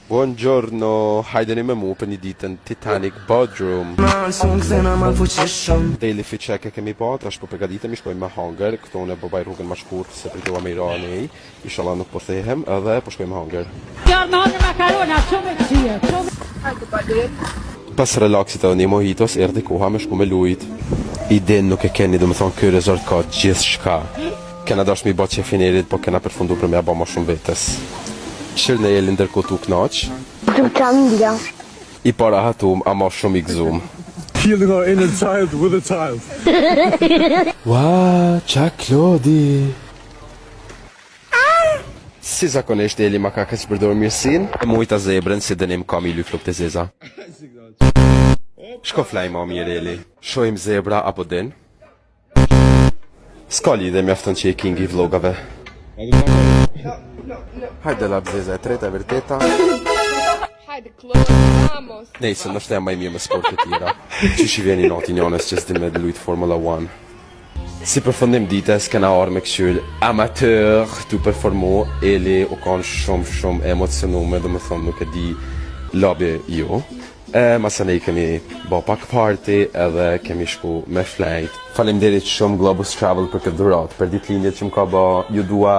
Buongiorno, hajdeni me mu për një ditë në Titanic Bodrum. Daily fit check e kemi pa, tash po përgatitemi, shkojmë me hangër, këto unë po baj rrugën ma shkurt se pritova me i ra nej, inshallah nuk po thehem, edhe po shkojmë me hangër. Qarë me hangër makarona, shumë e qia, shumë Pas relaksit edhe një mojitos, erdhi koha me shku me lujt. Iden nuk e keni, do me thonë ky resort ka gjithçka. Kena dash mi ba qefin Elit, po kena përfundu për me ja ba ma shumë vetes. Shirë Elin ndërkohë tu knaq. Familja. I para hatum, ama shumë i gëzum. Healing our inner child with a child. Ua, qa Klodi? Si zakonisht Eli ma ka keq përdor mirësin, e mujta zebrën si dënim ka mi ly flokët e zeza. Shko flaj ma mirë Eli. Shohim zebra apo din? S'ka lidhje mjafton që je king i vlogave. Hajde lap zeza e treta e vërteta. Hajde, Klodi, vamos. Nejse, nështë jam më i mirë me sporte tjera. Qysh i vjen i nati njonës që s'din me lujt Formula 1. Si përfundim ditës, kena ardhë me këqyr amateur tu performu, Eli u kanë shumë shumë emocionume, dhe më thonë nuk e di labi jo. E, masanej kemi bo pak party edhe kemi shku me flejt. Faleminderit shumë Globus Travel për këtë dhuratë, për ditëlindjet që më ka bo, ju dua.